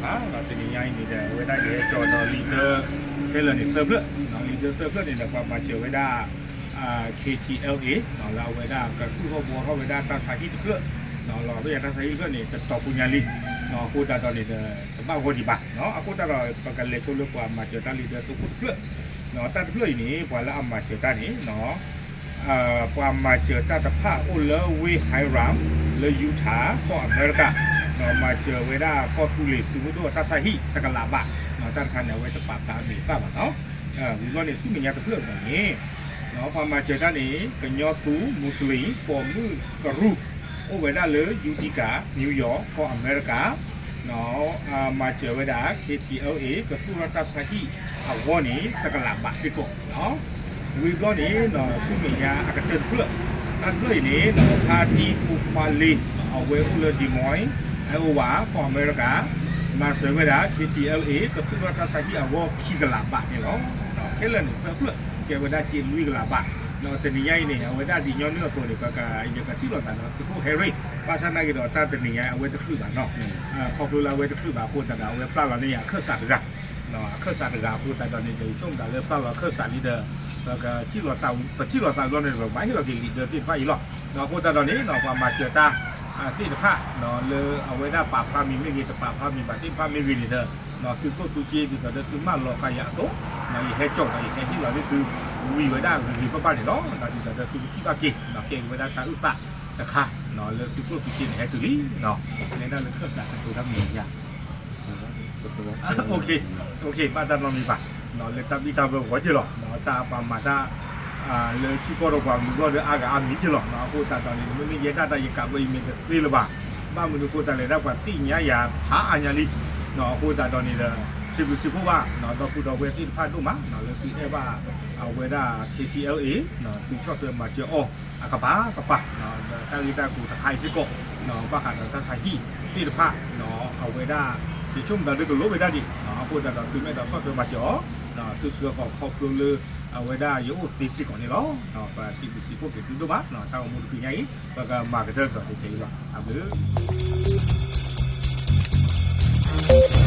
တနံၤညါအံၤန့ၣ်ဒီး အဝဲဒၣ်ယဟဲကၠီဒီး leader ခဲလၢာ်န့ၣ်သၢဖျၢၣ်, leader သၢဖျၢၣ်န့ၣ်ဒီး ပှၤမၤစၢၤဝဲဒၣ် K T L A လၢအဝဲဒၣ်ကသူၣ်ထီၣ်ဘှီထီၣ်ဝဲဒၣ်တၢ်ဆါဟံၣ်တဖျၢၣ်, လီၤဘၣ်ယၤတၢ်ဆါဟံၣ်တဖျၢၣ်န့ၣ် တတီၤဖိညါလံ, အဃိသတးဒီးန့ၣ်ဒီး တဘၣ်ဂီၢ်ဒံးဘၣ်, အဃိသတးဒီး ပကလဲၤဆိလၢပှၤမၤစၢၤတၢ် leader သိခိၣ်တဖျၢၣ်, တၢ်တဖျၢၣ်အံၤန့ၣ် ပှၤလၢအမၤစၢၤတၢ်န့ၣ် ပှၤမၤစၢၤတၢ်တဖၣ်အိၣ်လၢဝ့ၢ် Hiram လၢ Utah ကီၢ်အမဲရကၤ, မၤစၢၤဝဲဒၣ်ကီၢ်သူလ့ၤသုးမုၢ်ဒိၣ်အတၢ်ဆါဟံၣ်တကလးဘး, တၢ်တခါန့ၣ် အဝဲတပာ်ဖျါအမံၤအသၣ်ဘၣ်နီၤ, ဝံၤဘျီန့ၣ် ဆူမဲာ်ညါတဖျၢၣ်အဂီၢ်န့ၣ် ပှၤမၤစၢၤတၢ်န့ၣ် ကညီသူ Muslim ပိာ်မုၣ်ကရူၢ် အိၣ်ဝဲဒၣ်လၢ Utica New York ကီၢ်အမဲရကၤ မၤစၢၤဝဲဒၣ် K T L A ကသူၣ်ထီၣ်တၢ်ဆါဟံၣ်အဂီၢ်န့ၣ် တကလးဘးစ့ၢ်ကီး, ဝံၤဘျီန့ၣ် ဆူမဲာ်ညါအကတၢၢ်တဖျၢၣ်, တၢ်တဖျၢၣ်အံၤန့ၣ် ဖါတံၢ်ဖိခွါလ့ အဝဲအိၣ်လၢ Des Moines, Iowa ကီၢ်အမဲရကၤ, မၤစၢၤဝဲဒၣ် K T L A ကသူၣ်ထီၣ်တၢ်ဆါဟံၣ်အဂီၢ်ခံကလးဘးန့ၣ်လီၤ. ခဲလၢာ်န့ၣ်သၢဖျၢၣ် ကဲဝဲဒၣ်စ့လွံၢ်ကလးဘး, တနံၤညါအံၤန့ၣ် အဝဲဒၣ်ဒ်ညီနုၢ်အသိးန့ၣ် ပက ယကထံၣ်လိာ်သးဒီးသုးခိၣ် Harry, ဘၣ်ဆၣ်နာ်က့ဒီးတၢ်တနံၤညါအဝဲတချုးဘၣ်နီၤ, ခီဖျိလၢအဝဲတချုးဘၣ်အဃိသတးဒီး အဝဲပျၢ်လီၤန့ၢ်ယၤအခၢၣ်စးတဂၤ, အခၢၣ်စးတဂၤအဃိသတးဒီးန့ၣ် ယဆိကမိၣ်သးလၢပျၢ်လီၤအခၢၣ်စးလံဒီး ပကထံၣ်လိာ်သး, ပထံၣ်လိာ်သးဘျီန့ၣ် ပဘၣ်ဟ့ၣ်လီၤက့ၤ leader သ့ၣ်တဖၣ်အံၤလီၤ. အဃိသတးဒီးန့ၣ် ပှၤမၤစၢၤတၢ်သ့ၣ်တဖၣ် လၢအဝဲဒၣ်ပာ်ဖျါမံၤမ့ၢ်ဂ့ၤ တပာ်ဖျါမံၤဘၣ်သ့ၣ်တဖၣ်မ့ၢ်ဂ့ၤန့ၣ်ဒီး သုးခိၣ်သူက့ ဒ်သိးဒီးသုမၢလီၤဃာ်ယၤအသိး ယဟဲကၠီဒီး ယဟဲဟ့ၣ်လီၤန့ၢ်သု ဝံၤဝဲဒၣ်ဂ့ၤဂ့ၤဘၣ်ဘၣ်န့ၣ်လီၤ. ဒ်သိးဒီးသုကထံၣ်ဘၣ်က့ၤ ကဲဝဲဒၣ်တၢ်အုၣ်သးတခါ လၢသုးခိၣ်သူက့န့ၣ် ဟဲတုၤလံ, နဲဒၣ်လၢခၢၣ်စးကတိၤတၢ်မံၤမံၤယါ ဘၣ်တၢ်နီတမံၤဘၣ်, လၢတၢ်ဘံၣ်တၢ်ဘၢ ဂီၤက့ၤလီၤ. တၢ်ပှၤမၤတၢ် လၢထံကီၢ်ဒီးပှၤမုၢ်ဂီၢ်ဒီးအါဂၤအါမံၤက့ၤလီၤ. အဃိသတးဒီးန့ၣ် မ့မ့ၢ်ယဲဒၣ်တၢ်ယကးဘၢအံၤမ့ၢ်တသ့လၢၤဘၣ်, ဘၣ်မနုၤအဃိသတးလဲၣ်ဒၣ်ပှၤသ့ၣ်ညါယၤဖးအါညါလံ. အဃိသတးဒီးန့ၣ်ဒီး စံးဘျုးစံးဖှိၣ်ဘၣ် ဒီပုၢ်ဒီဝဲၢ်သ့ၣ်တဖၣ်ဒိၣ်မး လၢသုအဲၣ်ဘၣ်အဝဲဒၣ် K T L A သုဆီၣ်ထွဲမၤစၢၤအီၤအကပၤကပၤ ဒီးတၢ်ဂ့ၢ်တၢ်ကျိၤတခါအံၤစ့ၢ်ကီး ဘၣ်ဃးဒီးတၢ်ဆါဟံၣ်သ့ၣ်တဖၣ် အဝဲဒၣ် ယဆိကမိၣ်ဒီးလၢကလိၣ်ဝဲဒၣ်ဒံး အဃိသတးဒီးသုမ့ၢ်အဲၣ်ဒိးဆီၣ်ထွဲမၤစၢၤအီၤ သုဆှၢဃီၤခီဖျိလၢအဝဲဒၣ်ယအိၣ်သ့စ့ၢ်ကီးန့ၣ်လီၤ. ပစံးဘျုးစံးဖှိၣ်က့ၤသုဒိၣ်မး တၢ်ဂီၤမူတချုးညါအံၤ ပကမၤကတၢၢ်ကဒီးတကဲအံၤလီၤ. အဘျုး